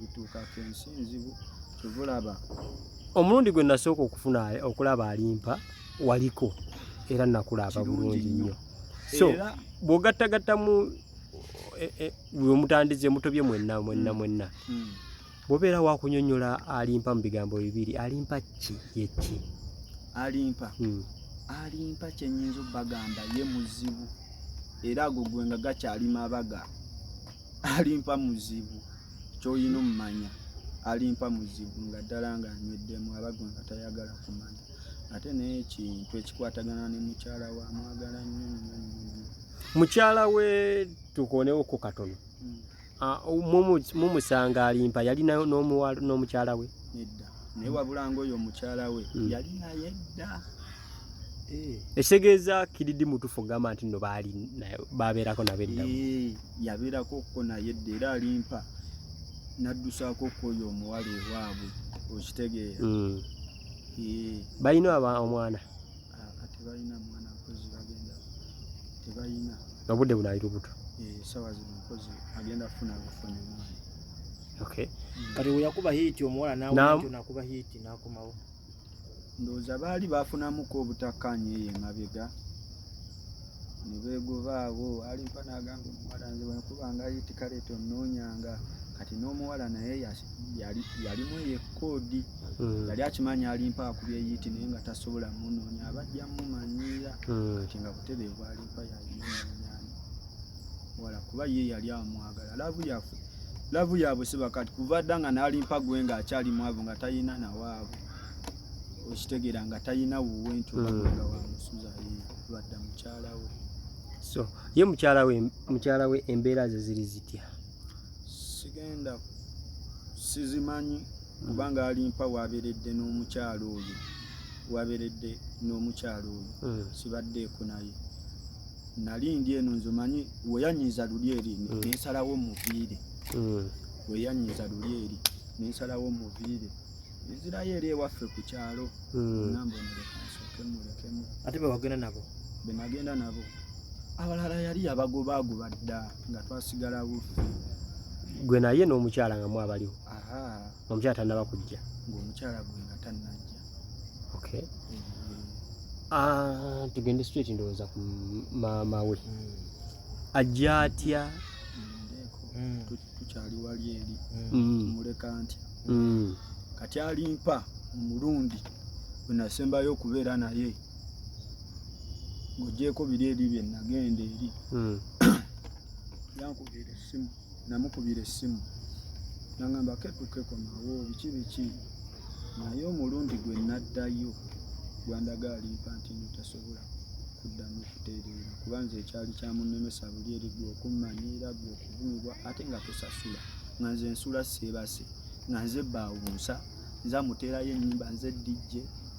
Babituukako, ensi nzibu, kyova olaba. Omulundi gwe nasooka okufuna okulaba Alimpa waliko, era nakulaba Kirungi bulungi nnyo. nnyo. So Era bw'ogattagattamu bwe mutandize mutobye mwenna mwenna mwenna, bw'obeera wakunyonnyola Alimpa mu bigambo bibiri, Alimpa ki, ye ki? Alimpa, Alimpa kyenyinza obbagamba, ye muzibu, era ago gwe nga gakyali mabaga. Alimpa muzibu, kyolina omumanya, Alimpa muzibu nga ddala nga anyweddemu, abagwe nga tayagala kumanya. Ate n'ekintu ekikwatagana ne mukyala we, amwagala nnyo nnyo nnyo nnyo. Mukyala we tukoonewoko katono. Ah, mumusanga Alimpa yalina n'omukyala we? Nedda, naye wabulanga oyo omukyala we yali naye dda. Ekitegeeza kiridi mutuufu ogamba nti nno baali babeerako nabo edda? Eh, yabeerako ko naye dda, era Alimpa naddusaako ko oyo omuwala ewaabwe, okitegeera? Eh. Balina omwana? Ah, tebalina mwana, mpozi bagenda, tebalina. Obudde buno ali lubuto? Eh, sawa zino mpozi agenda kufuna bufunyi omwana. Okay. Kati we yakuba hit omuwala Naam. nawe nakuba hit nakomawo? Ndowooza baali bafunamuko obutakkaanya eyo emabega ne beegoba awo. Alimpa n'agamba omuwala, "Nze bwekubanga hit kale tonnoonyanga." Kati n'omuwala naye yalimu eyo ekkoodi. Yali akimanyi Alimpa akubye hit, naye nga tasobola munoonya, abajja mumanyiira. Kati nga butereevu Alimpa yalina onoonyani wala, kuba ye yali amwagala. Love yaffe, love yaabwe si bakati kuva dda nga n'Alimpa gwe ng'akyali mwavu, nga talina nawaabwe, okitegeera, nga talina wuwe nti oba gwe nga wamusuza ye lwadda mukyala we. So ye mukyala we embeera ze ziri zitya? Sigenda, sizimanyi, kubanga Alimpa wabeeredde n'omukyalo oyo, wabeeredde n'omukyalo oyo, sibaddeeko naye. Nali ndi eno, nze omanyi weyanyiza luli eri, nensalawo muviire. Weyanyiza luli eri, nensalawo muviire, nzirayo eri ewaffe ku kyalo. Namba ono leka nsooke mulekemu. Ate be wagenda nabo? Be nagenda nabo abalala yali yabagobaagoba dda, nga twasigalawo ffe. Gwe naye n'omukyala nga mwabaliwo? Aha. Omukyala tannaba kujja? Ng'omukyala gwe nga tannajja. Okay. Eh, Ah, tugende straight ndowooza ku maama we. Ajja atya? Ndeeko. Tukyali wali eri. Muleka ntya? Kati Alimpa omulundi gwe nasembayo okubeera naye, ng'ogyeko biri eri bye nagenda eri, yankubira essimu, namukubira essimu nangamba ketuke komawo, biki biki. Naye omulundi gwe naddayo gwandaga Alimpa nti no tasobola kuddamu kutereera, kuba nze ekyali kyamunnemesa buli eri gwe okummanyiira, gwe okuvumibwa, ate nga tosasula, nga nze nsula seebase, nga nze baawunsa, nze amuteerayo ennyimba, nze DJ,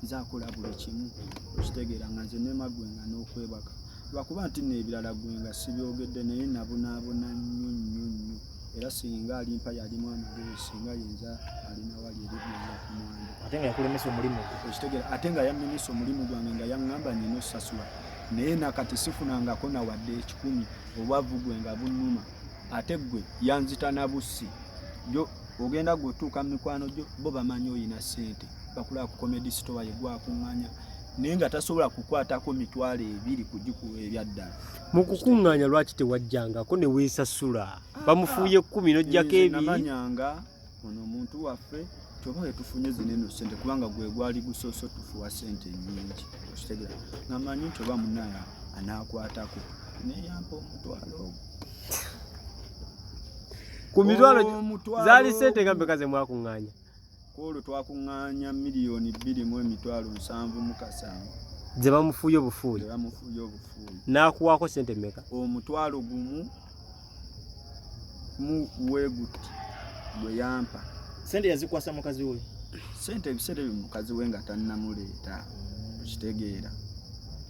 nze akola buli kimu, okitegeera, nga nze nema gwe nga n'okwebaka, lwakuba nti nno ebirala gwe nga sibyogedde. Naye nabonaabona nnyo nnyo nnyo, era singa Alimpa yalimu amagezi, singa yenza alina wali eri gwenga ku mwanjo. Ate nga yakulemesa omulimu gwe. Okitegeera? Ate nga yamemesa omulimu gwange, nga yaŋŋamba nina osasula, naye nakati sifunangako nawadde 100. Obwavu gwe nga bunnuma, ate gwe yanzita na bussi jo. Ogenda gwe otuuka mu mikwano gyo, bo bamanyi oyina ssente, bakulaba ku Comedy Store, ye gwakuŋŋanya, naye nga tasobola kukwatako 20,000 kugikuwa ebyaddala. Mu kukuŋŋaanya lwaki tewajjangako ne weesasula? Bamufuuye 10 n'ojjako Nze 2. Namanyanga ono omuntu waffe kyoba wetufunye zino eno sente, kubanga gwe gwali gusoose otufuwa sente nyingi, okitegeera, nga manyi nti oba munaye anaakwatako, naye yampa 50 ogwo. Ku mitwalo Omutwalo zaali sente nga ogwo. mmeka ze mwakuŋŋaanya? Kwolwo twakuŋŋaanya 2,077,000. Ze bamufuuye obufuuyi? Bamufuuye obufuuyi. N'akuwaako sente mmeka? 1,000 mu weeguti gwe yampa. Sente yazikwasa mukazi we? Sente ebiseera ebyo mukazi we nga tannamuleeta, okitegeera,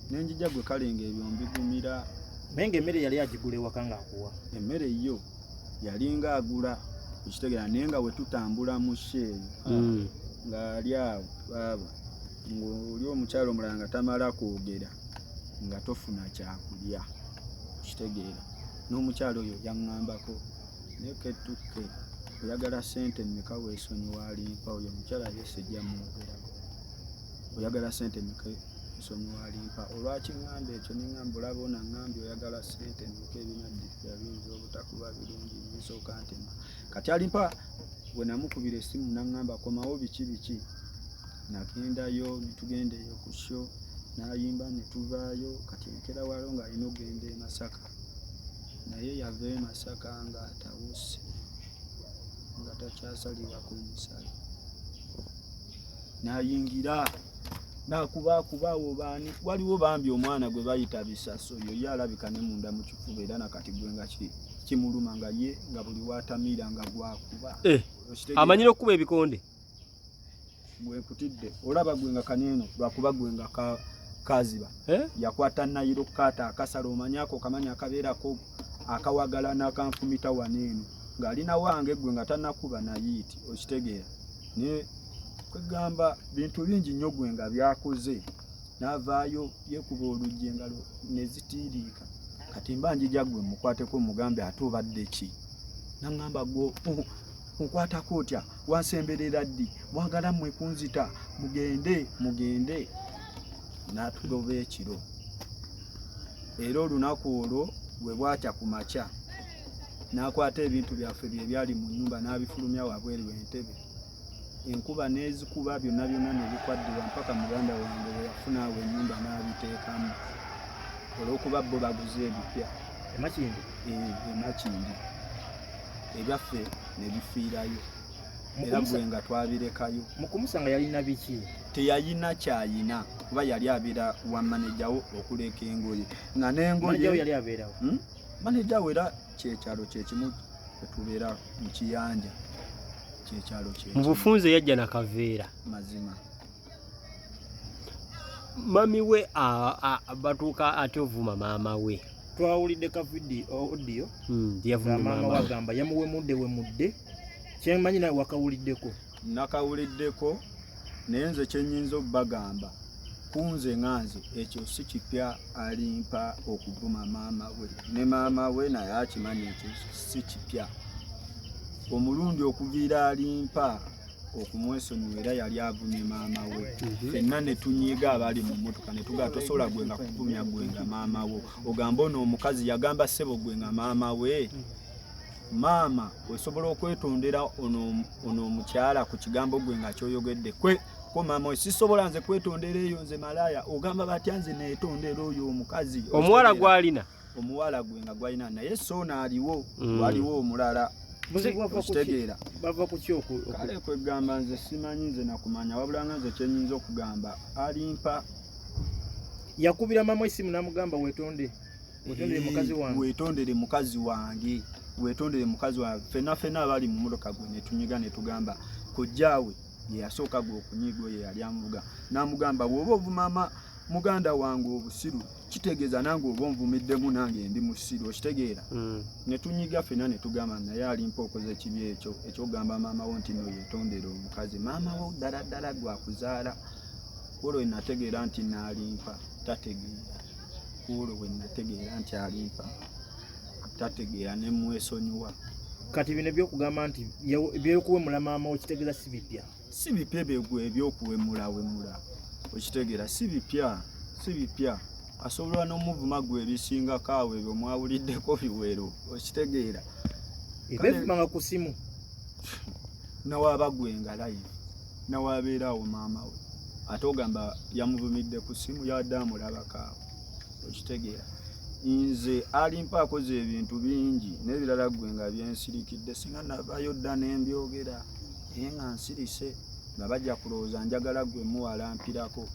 nenjija gwe kale nga ebyo mbigumira. Naye nga emmere yali agigula ewaka ng'akuwa? Emmere yo yalinga agula, okitegeera, naye nga we tutambula mu show eyo, ng'ali awo baaba ng'oli omukyalo omulala nga tamala kwogera nga tofuna kyakulya, okitegeera. N'omukyalo oyo yaŋŋambako naye ketukke. Oyagala sente mmeka weesonyiwa alimpa? Oyo omukyala ye sijja mwogerako. Oyagala sente mmeka weesonyiwa alimpa? Olwaki ŋŋamba ekyo ne ŋŋamba olaba ono aŋŋambye oyagala sente mmeka, ebinaddirira biyinza obutakuba birungi, ne nsooka ntema. Kati alimpa bwe namukubira essimu n'aŋŋamba komawo biki biki, nagendayo ne tugenda eyo ku show n'ayimba ne tuvaayo. Kati enkeera waliwo ng'alina okugenda e Masaka, naye yava e Masaka ng'atawuse, nga takyasalirako musale, n'ayingira n'akubaakuba awo baani. Waliwo bambi omwana gwe bayita Bisaso, oyo ye alabika ne munda mu kifuba era nakati gwe nga kimuluma nga ye nga buli w'atamiira nga gwakuba. Eh, amanyire okukuba ebikonde. Gwe nkutidde olaba gwe nga kaneeno lwakuba gwe nga kaziba eh? Yakwata nayiro kaata akasala omanyi ako kamanyi akabeerako akawagala n'akanfumita wano eno ng'alina wange gwe nga tanakuba nayiiti okitegeera. Naye kwegamba bintu bingi nnyo gwe nga byakoze n'avaayo yeekuba oluggi engalo ne zitiiriika. Kati mba njija gwe mukwateko mugambe ate obadde ki, naŋŋamba gwe onkwatako otya, wansemberera ddi, mwagala mmwe kunzita, mugende mugende. N'atugoba ekiro era olunaku olwo bwe bwakya ku makya n'akwata ebintu byaffe bye byali mu nnyumba n'abifulumya wabweru w'entebe, enkuba n'ezikuba byonna byonna ne bikwaddibwa mpaka muganda wange bwe yafuna awo ennyumba n'abiteekamu olw'okuba bo baguze ebipya. Emakindi? Emakindi ebyaffe ne bifiirayo era gwe nga twabirekayo. Mu kumusanga yalina biki? Teyayina kyayina kuba yali abeera wa manejawo okuleka engoye nga n'engoye yali abeerawo. Manejawo era kyekyalo kyekimu etubeera mu Kiyanja, kyekyalo kyekimu. Mu bufunze yajja na kaveera. Mazima. Mami we batuuka ate ovuma maama we. Twawulidde ka video audio yavumye maama maama we. Wagamba yamuwemudde wemudde, kyemmanyi nawe wakawuliddeko. Nakawuliddeko, naye nze kyenyinza okubagamba kunze nga nze ekyo si kipya alimpa okuvuma maama we ne maama we, naye akimanyi ekyo si kipya. Omulundi okuviira alimpa okumwesonyiwa era yali avumye maama we, ffenna ne tunyiiga abali mu mmotoka ne tugaa tosobola gwe nga kuvumya gwe nga maama wo, ogamba ono omukazi yagamba ssebo gwe nga maama we. Maama osobola okwetondera ono omukyala ku kigambo gwe nga kyoyogedde kwe ko maama we sisobola nze kwetondera eyo nze malaaya ogamba batya nze neetondera oyo omukazi omuwala gw'alina omuwala gwe nga gwalina naye soona aliwo waliwo omulala okitegeera. Bava ku ki? Kale kwegamba nze simanyi nze nakumanya, wabula nga nze kyenyinza okugamba alimpa yakubira maama esimu n'amugamba weetonde, weetondere mukazi wange, weetondere mukazi wange, weetondere mukazi wange. Fenna fenna abali mu mmotoka gwe ne tunyiga ne tugamba kojjaawe ye yasooka gwe okunyiga oyo yali amuvuga n'amugamba bw'oba ovuma muganda wange obusiru kitegeeza nange oba onvumiddemu nange ndi musiru okitegeera. Ne tunyiga ffenna ne tugamba naye alimpa okoze ekibi ekyo ekyogamba maama wo nti no yeetondere omukazi maama wo ddala ddala gwakuzaala. Kwolwo we nategeera nti naalimpa tategeera, kwolwo we nategeera nti alimpa tategeera ne mwesonyiwa. Kati bino ebyokugamba nti ebyokuwemula maama wo kitegeeza si bipya? Si bipya ebyo ebyokuwemulawemula okitegeera, si bipya, si bipya. Asobola n'omuvuma gwe ebisingako awo ebyo mwawuliddeko biwero okitegeera. Ebevumanga ku simu nawaaba gwe nga live nawabeera awo maama we ate ogamba yamuvumidde ku simu yadde amulabako awo okitegeera. Nze alimpa akoze ebintu bingi n'ebirala gwe nga byensirikidde singa navayo dda nembyogera naye nga nsirise nga bajja kulowooza njagala gwe muwalampirako,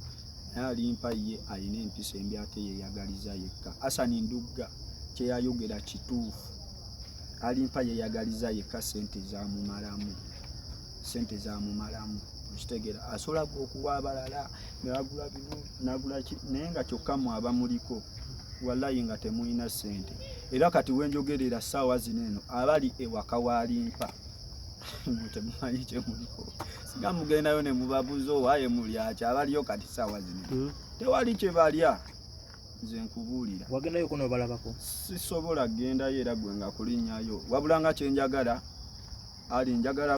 naye alimpa ye alina empisa embi ate yeyagaliza yekka. Hassan Ndugga kyeyayogera kituufu, alimpa yeyagaliza yekka, sente zamumalamu, sente zamumalamu okitegeera. Asobola okuwa abalala nagula bino nagula ki naye nga kyokka mwaba muliko wallayi nga temulina sente. Era kati wenjogerera ssaawa zino eno abali ewaka walimpa temumanyi kyemuliko, singa mugendayo ne mubabuuza owaaye mulyaki abaliyo kati ssaawa zino tewali kye balya. Nze nkubuulira wagendayo ko nobalabako? Sisobola kugendayo era gwe nga kulinnyayo, wabula nga kyenjagala Ali, njagala.